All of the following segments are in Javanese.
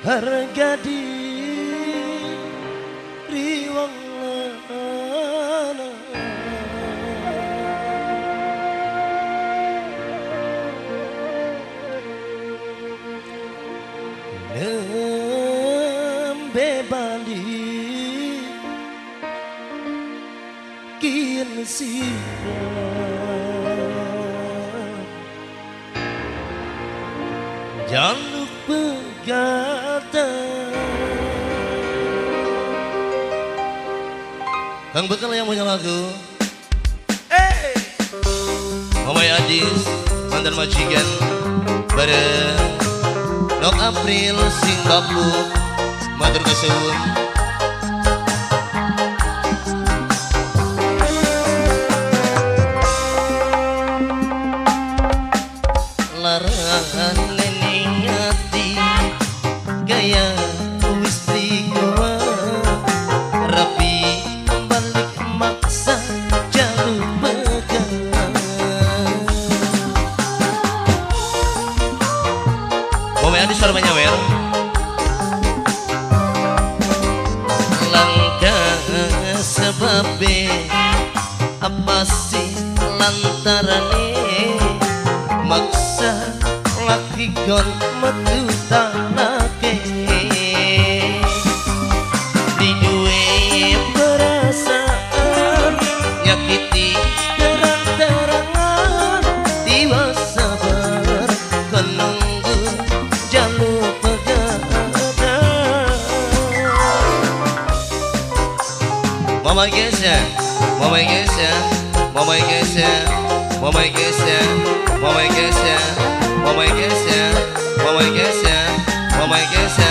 harga diri wong lanang. Nembe bali kian sira jaluk pegatan. Kang Bekal yang punya lagu. Hey! Mamai Adis, mantan majikan bareng Nok April sing bapu matur kesuwun. Larangan ning ati gaya wis dikuat rapi balik maksa jaluk pegang. Mama Adi suara nyawer. Langkah sebabe apa sih lantarane maksa laki kon metu talake di duwe perasaan nyakiti terang-terangan tiwa sabar kon nunggu jaluk pegatan. Mama Gesha, Mama Gesha, Mama Gesha, Mama Gesha, Mama Gesha, Mama Gesha, Mama Gesha, Mama Gesha,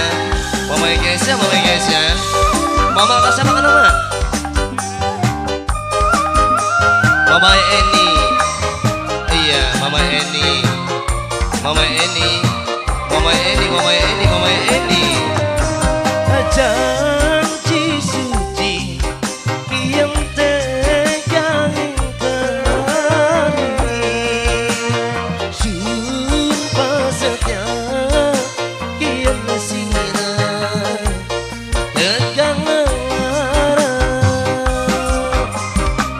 Mama Gesha, Mama Gesha. Mama kasih makan apa? Mama Eni. Iya, Mama Eni. Mama Eni. Mama Eni, Mama Eni, Mama Eni. Janji suci yang tegang ingkari, sumpah setia kian sira tegang lara.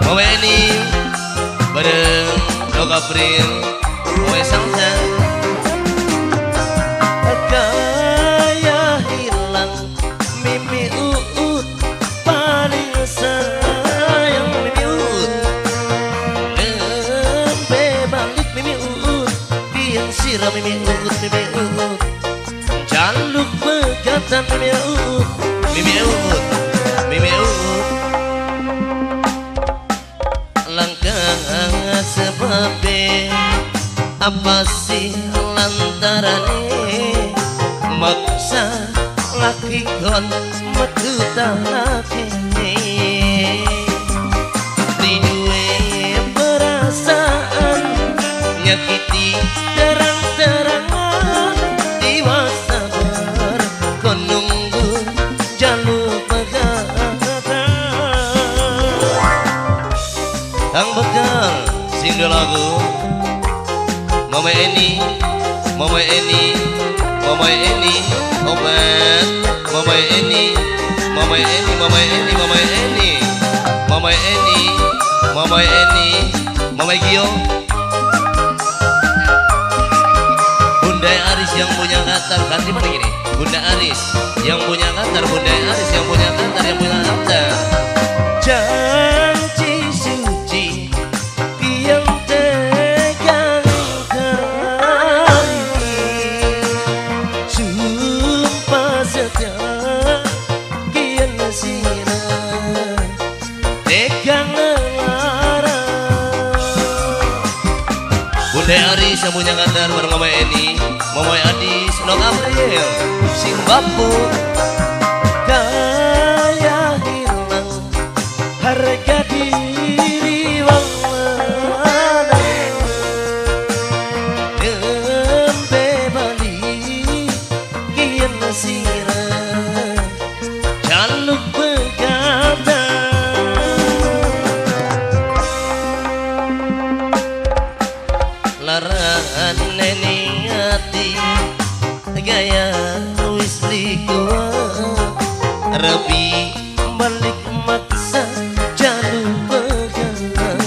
Mama Eni bareng Nok April, Mama Salsa. Gaya hilang mimi uut paling sayang mimi uut nembe balik mimi uut biang sirah mimi uut mimi uut jaluk pegatan mimi uut Mimi uut, mimi uut. Langkah sebabe apa sih lantarane maksa laki kon metu talake di duwe perasaan nyakiti terang-terangan tiwa sabar kon nunggu jaluk pegatan. Kang Bekal sing dua lagu Mama Eni, Mama Eni, Mama Eni, obat Mama Eni, Mama Eni, Mama Eni, Mama Eni, Mama Eni, Mama Eni, Mama Gio. Bunda Aris yang punya Qatar, ganti mana gini? Bunda Aris yang punya Qatar, Bunda Aris yang punya Qatar, yang punya Qatar. Janji suci yang tegang ingkari, sumpah setia kian sira tegang lara. Bunda Aris yang punya Qatar bareng Mama Eni, Mama Adis, Nok April, sing bapu. Gaya hilang harga diri wong lanang nembe bali kian sira jaluk pegatan. Larangan ning ati gaya wis li Rabi balik maksa jaluk pegangan.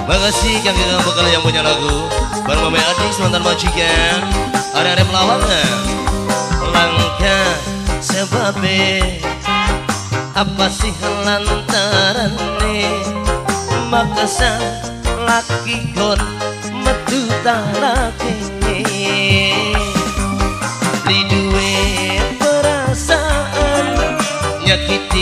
Makasih Kang Kang Bekal yang punya lagu. Bareng Mama Adi mantan majikan. Are-are melawangan. Langka sebabe apa sih lantarane maksa laki kon metu talake beli duwe perasaan nyakiti.